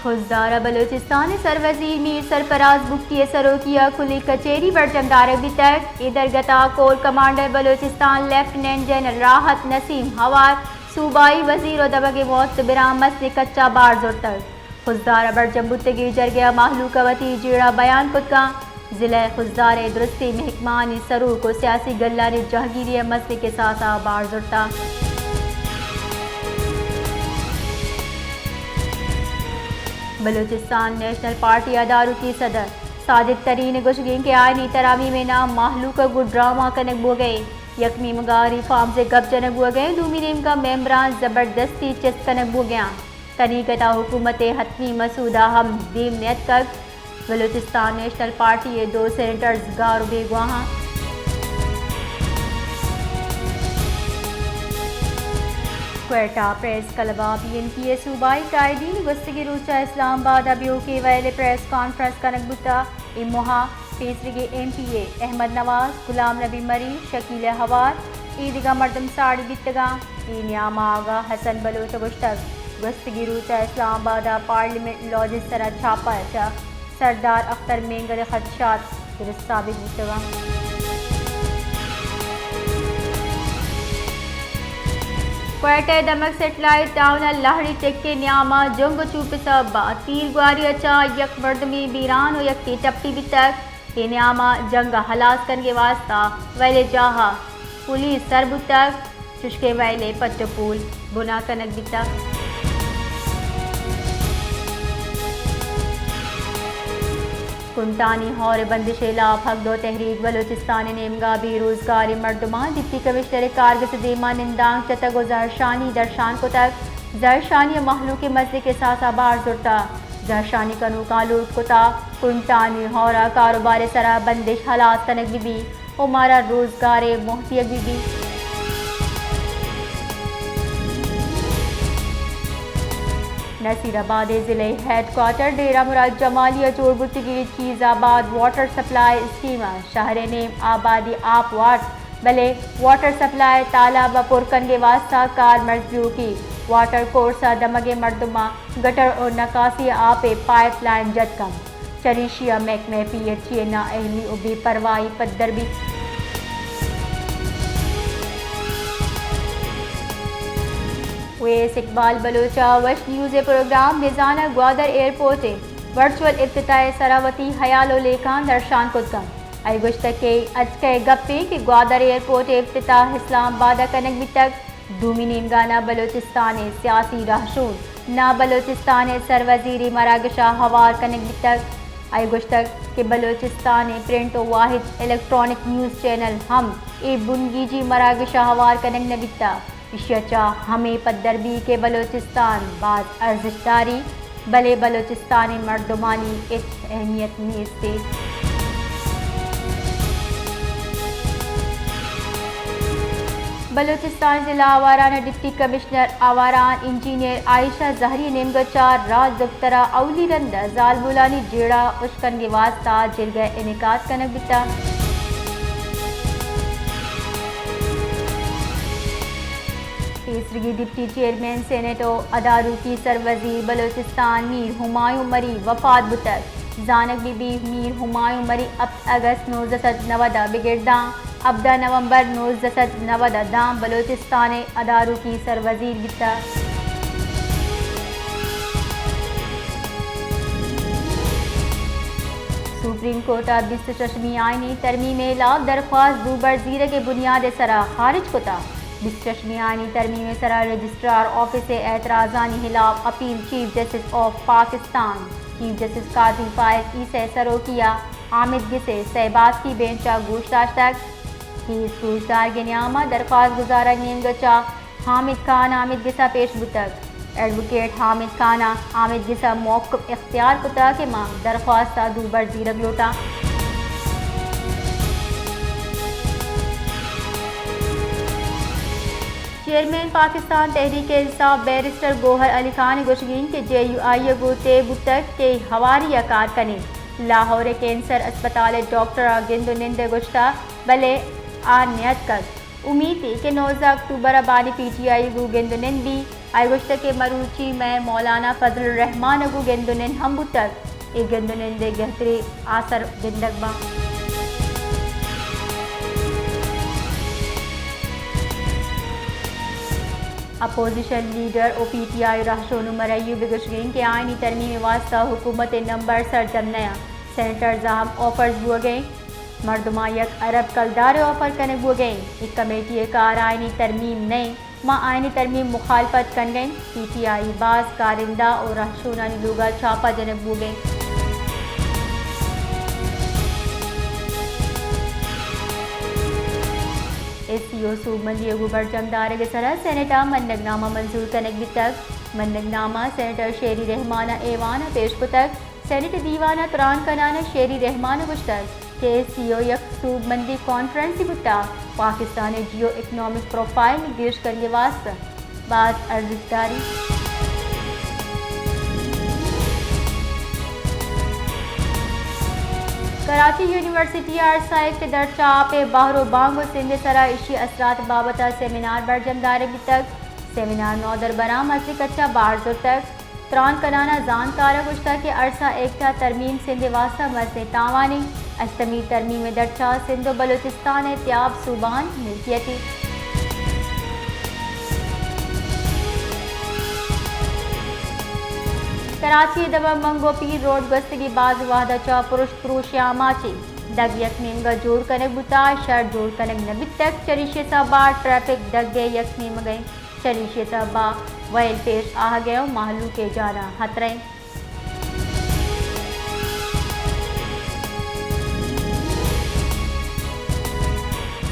خضدار ءَ بلوچستان ءِ سروزیر میر سرفراز بگٹی ءِ سروکی ءَ کلی کچہری برجم دارگ بیتگ۔ اے درگت ءَ corps commander Balochistan lieutenant general Rahat Naseem ہوار، صوبائی وزیر ءُ دمگ ءِ معتبراں مزنیں کچ ءَ بار زرتگ۔ خضدار ءَ برجم بوتگیں جرگہ ءَ مہلوک ءَ وتی جیڑہ بیان کتگ اَنت۔ ضلع خضدار ءِ درستیں مہکمانی سروک ءُ سیاسی گلانی جہگیری ءَ مزنیں کساس ءَ بار زرتگ۔ بلوچستان نیشنل پارٹی ءِ ادارکی صدر ساجد ترین ءِ گوشگ اِنت کہ آئینی ترامیم ءِ نام مہلوک ءَ گوں ڈرامہ کنگ بوگ ءَ اِنت۔ یک نیمگ ءَ ریفارمز ءِ گپ جنگ بوگ ءَ اِنت، دومی نیمگ ءَ ممبراں زبردستی چست کنگ بوگ ءَ اَنت۔ تنیگت ءَ حکومت ءِ حتمی مسودہ ہم دیم نیتکگ۔ بلوچستان نیشنل پارٹی ءِ دو سینیٹرز گار ءُ بیگواہ اَنت۔ کوئٹہ پریس کلب ءَ بی این پی ءِ صوبائی قائدین گوستگیں روچ ءَ اسلام آباد ءَ بیوکیں ویل ءِ پریس کانفرنس کنگ بوتگ۔ اے موہ ءَ پیسریگیں ایم پی اے احمد نواز، غلام نبی مری، شکیل ہوار، اے دگہ مردم ساڑی بیتگ اَنت۔ اے نیام ءَ آغا حسن بلوچ ءَ گوشتگ، گوستگیں روچ ءَ اسلام آباد ءِ پارلیمنٹ لاج ءِ سرا چھاپہ چہ سردار اختر مینگل ءِ خدشات درست ثابت بوتگ اَنت۔ کوئٹہ ءِ دمگ سیٹلائٹ ٹاؤن ءَ لہڑی ٹک ءِ نیام ءَ جنگ ءُ چوپ ءِ سبب ءَ تیرگواری ءَ چہ یک مردمے بیران ءُ یکے ٹپی بیتگ۔ اے نیام ءَ جنگ ءَ ہلاس کنگ ءِ واستہ ویل ءِ جاہ ءَ پولیس سر بوتگ، چوشکہ ویل ءِ پٹ ءُ پول بنا کنگ بیتگ۔ کنٹانی ہور ءِ بندش ءِ ہلاپ حق دو تحریک بلوچستان ءِ نیمگ ءَ بے روزگاریں مردماں ڈپٹی کمشنر ءِ کارگس ءِ دیما نندانک جتگ ءُ زہرشانی درشان کتگ۔ زہرشانی ءَ مہلوک ءِ مزنیں کساس ءَ بار زرتگ۔ زہرشانی کنوکاں لوٹ کتگ کنٹانی ہور ءَ کاروبار ءِ سرا بندش ہلاس کنگ بہ بیت ءُ مارا روزگار ءِ موہ دیگ بہ بیت۔ نصیر آباد ءِ ضلعی ہیڈ کوارٹر ڈیرہ مراد جمالی ءَ جوڑ بوتگیں چیز آباد واٹر سپلائی اسکیم ءَ شہر ءِ نیم آبادی آپ وارت، بلے واٹر سپلائی تالاب ءَ پر کنگ ءِ واستہ کارمرز بیوکی واٹر کورس ءَ دمگ ءِ مردماں گٹر ءُ نکاسی ءِ آپ ءِ پائپ لائن جت کنت۔ چریشی ءَ محکمہ پی ایچ ای ءِ نااہلی ءُ بے پرواہی پدر بیت۔ اویس اقبال بلوچ ءَ وش نیوز ءِ پروگرام بزان ءَ گوادر ایئرپورٹ ءِ ورچوئل افتتاح ءِ سرا وتی ہیال ءُ لیکہاں درشان کت کنت۔ آئی ءَ گوشتگ کہ اچکہ ءِ گپے کہ گوادر ایئرپورٹ ءِ افتتاح اسلام آباد ءَ کنگ بیتگ، دومی نیمگا نہ بلوچستان ءِ سیاسی رہشون، نہ بلوچستان ءِ سروزیری مراگش ءَ ہوار کنگ بیتگ۔ آئی ءَ گوشتگ کہ بلوچستان ءِ پرنٹ ءُ واحد الیکٹرانک نیوز چینل ہم اے بنگیجی مراگش ءَ ہوار کنگ نہ بیتگ۔ ایشی ءَ چہ ہمے پدر بیت کہ بلوچستان باز ارزشت داری، بلے بلوچستان ءِ مردمانی ہچ اہمیت نیست انت۔ بلوچستان ضلع آواران ءِ ڈپٹی کمشنر آواران انجینئر عائشہ زہری ءِ نیمگ ءَ چہ راج دپتر ءَ اولی رند ءَ زالبولانی جیڑہ اشکنگ ءِ واستہ جرگہ انعقاد کنگ بیتگ۔ پیسریگیں ڈپٹی چیئرمین سینیٹ ءُ اداروکی سروزیر بلوچستان میر ہمایوں مری وفات بوتگ۔ زانگ بہ بیت میر ہمایوں مری ہپت اگست نوزدہ سد نود ءَ بگر داں ہبدہ نومبر نوزدہ سد نود ءَ داں بلوچستان ءِ اداروکی سروزیر بیتگ۔ سپریم کورٹ ءَ بیست ءُ ششمی آئینی ترمیم ءِ ہلاپ درخواست دوبر زیرگ ءِ بنیاد ءِ سرا خارج کتگ۔ بیست ءُ ششمی آئینی ترمیم ءِ سرا رجسٹرار آفس ءِ اعتراضانی ہلاپ appeal chief justice of Pakistan, chief justice قاضی فائز عیسی ءِ سروکی ءَ آمید گس ءِ سئے باسکی بینچ ءَ گوش داشتگ۔ کیس گوشدارگ ءِ نیام ءَ درخواست گزارگ نیمگ ءَ چہ حامد خان آمید گس ءَ پیش بوتگ۔ ایڈووکیٹ حامد خان ءَ آمید گس ءَ موقف اختیار کتگ کہ ما درخواست ءَ دوبر زیرگ لوٹاں۔ چیئرمین پاکستان تحریک انصاف بیرسٹر گوہر علی خان ءِ گوشگ انت کہ جے یو آئی ءَ گوں طے بوتگ کہ ہواری ءَ کار کنیں۔ لاہور ءِ کینسر اسپتال ءِ ڈاکٹر ءَ گند ءُ نند ءَ گوشتگ، بلے آ نیاتکگ۔ امیت ایں کہ نوزدہ اکتوبر ءَ بانی پی ٹی آئی ءَ گوں گند ءُ نند بیت۔ آئی ءَ گوشتگ کہ مروچی مئے مولانا فضل الرحمان ءَ گوں گند ءُ نند ہم بوتگ، اے گند ءُ نند ءِ گہتریں آسر گندگ باں۔ اپوزیشن لیڈر ءُ پی ٹی آئی ءِ رہشون عمر ایوب ءَ گوشگ ایں کہ آئینی ترمیم ءِ واستہ حکومت ءِ نمبر سرجم نہ اَنت، سینیٹرز ءَ ہم آفرز بوگ ءَ ایں، مردماں یک ارب کلدار ءِ آفر کنگ بوگ ءَ ایں، اے کمیٹی ءِ کار آئینی ترمیم نہ اِنت، ما آئینی ترمیم ءِ مخالفت کنگ ءَ ایں، پی ٹی آئی ءِ باز کارندہ ءُ رہشونانی لوگ ءَ چھاپہ جنگ بوگ ءَ اِنت۔ ایس سی او سوبمندی ءَ گوں برجم دارگ ءِ سرا سینیٹ ءَ منگ نامہ منظور کنگ بیتگ۔ منگ نامہ سینیٹر شیری رحمان ءَ ایوان ءَ پیش کتگ۔ سینیٹ ءِ دیوان ءَ تران کنان ءَ شیری رحمان ءَ گوشتگ کہ ایس سی او یک سوبمندی کانفرنسے بوتگ، پاکستان ءِ جیو اکنامک پروفائل گیش کنگ ءِ واستہ باز ارزشت داری۔ کراچی یونیورسٹی ءَ ارسا ایکٹ ءِ درچ ءَ آپ ءِ بہر ءُ بانگ ءُ سندھ ءِ سرا ایشی ءِ اثرات ءِ بابت ءَ سیمینار برجم دارگ بیتگ۔ سیمینار ءِ نودربراں مسلک ءَ چہ بہر زرتگ۔ تران کنان ءَ زانتکاراں گوشتگ کہ ارسا ایکٹ ءِ ترمیم سندھ ءِ واستہ مزنیں تاوانے۔ ہشتمی ترمیم ءِ درچ ءَ سندھ ءُ بلوچستان ءِ تیاب صوبہانی ملکیتے۔ کراچی ءِ دمگ منگو پیر روڈ گوستگیں باز وہد ءَ چہ پرشت پروش ءِ آماچیں دگ یک نیمگ ءَ جوڑ کنگ بوتگ، شر جوڑ کنگ نہ بیتگ، چریشی ءِ سبب ءَ ٹریفک دگ ءِ یک نیمگ ءَ چریشی ءِ سبب ءَ وئیل پیش آہگ ءَ ءُ مہلوک ءِ جان ءَ ہترہ اِنت۔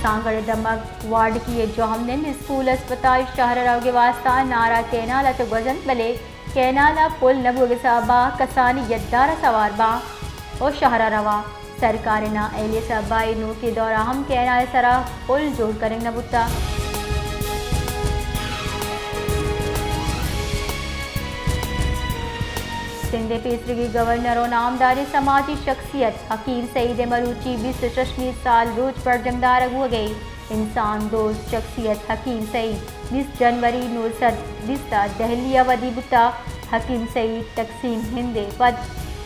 سانگڑ ءِ دمگ واڈکی ءِ جوہمنند اسکول اسپتال شہر ءَ روگ ءِ واستہ نارا کینال ءَ چہ گوزنت، بلے کینال ءِ پل نہ بوگ ءِ سبب ءَ کسانیں یدار ءَ سوار باں ءُ شہر ءَ رواں۔ سرکار ءِ نااہلی ءِ سبب ءَ اے نوکیں دور ءَ ہم کینال ءِ سرا پل جوڑ کنگ نہ بوتگ۔ سندھ ءِ پیسریگیں گورنر ءُ نامداریں سماجی شخصیت حکیم سعید ءِ مروچی بیست ءُ ششمی سال روچ برجم دارگ بوگ ءَ اِنت۔ انسان دوست شخصیت حکیم سعید بیست جنوری نو سد بیست ءَ دہلی ءَ ودی بوتگ۔ حکیم سعید تقسیم ہند ءَ پد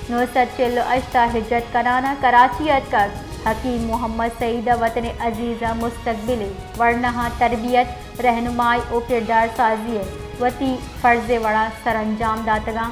نو سد چل ءُ ہشت ءَ ہجرت کنان ءَ کراچی ءَ اتکگ۔ حکیم محمد سعید ءَ وطن عزیز ءِ مستقبل ءِ ورناہاں تربیت، رہنمائی ءُ کردار سازی ءَ وتی فرض ءِ وڑا سرانجام داتگاں۔